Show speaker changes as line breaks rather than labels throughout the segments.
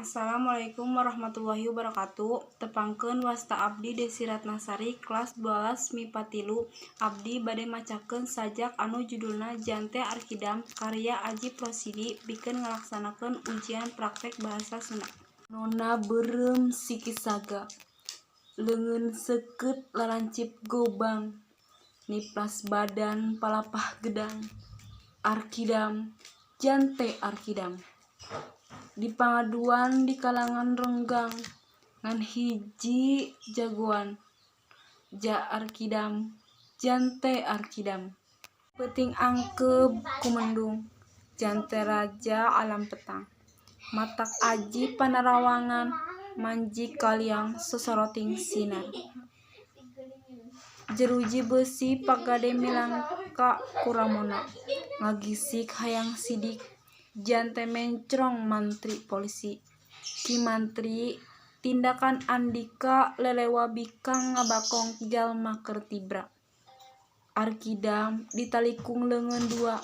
Assalamualaikum warahmatullahi wabarakatuh. Tepangkeun, wasta abdi Desi Ratnasari, kelas 12 MIPA 3. Abdi bade macakeun sajak anu judulna Jante Arkidam karya Ajip Rosidi pikeun ngalaksanakeun ujian praktek bahasa Sunda. Nona beureum siki saga, leungeun seukeut lalancip gobang, niplas badan palapah gedang. Arkidam, jante Arkidam. Dipangaduan di kalangan renggang, ngan hiji jagoan. Ja Arkidam, jante Arkidam. Peuting angkeub ku mendung, jante raja alam petang. Matak aji panarawangan, manji kaliang sosoroting sinar. Jeruji beusi pagade milangka ku ramona, ngagisik hayang sidik, jante mencrong mantri polisi. Ki Mantri, tindakan andika lelewa bikang ngabakong jalma keur tibra. Arkidam ditalikung leungeun dua,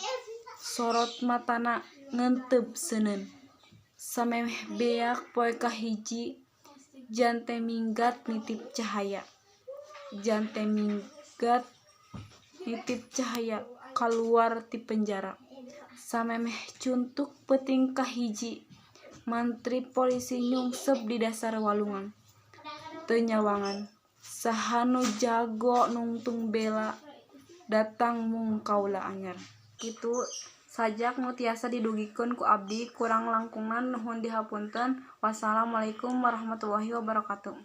sorot matana ngeunteub seuneun. Samemeh beak poe kahiji, jante minggat nitip cahaya. Jante minggat nitip cahaya kaluar ti penjara. Samemeh cuntuk peuting kahiji, mantri polisi nyungsep di dasar walungan. Teu nyawangan saha nu jago nungtung bela, datang mung kaula anyar. Kitu sajak nu tiasa didugikeun ku abdi, kurang langkungna nuhun dihapunten. Wassalamualaikum warahmatullahi wabarakatuh.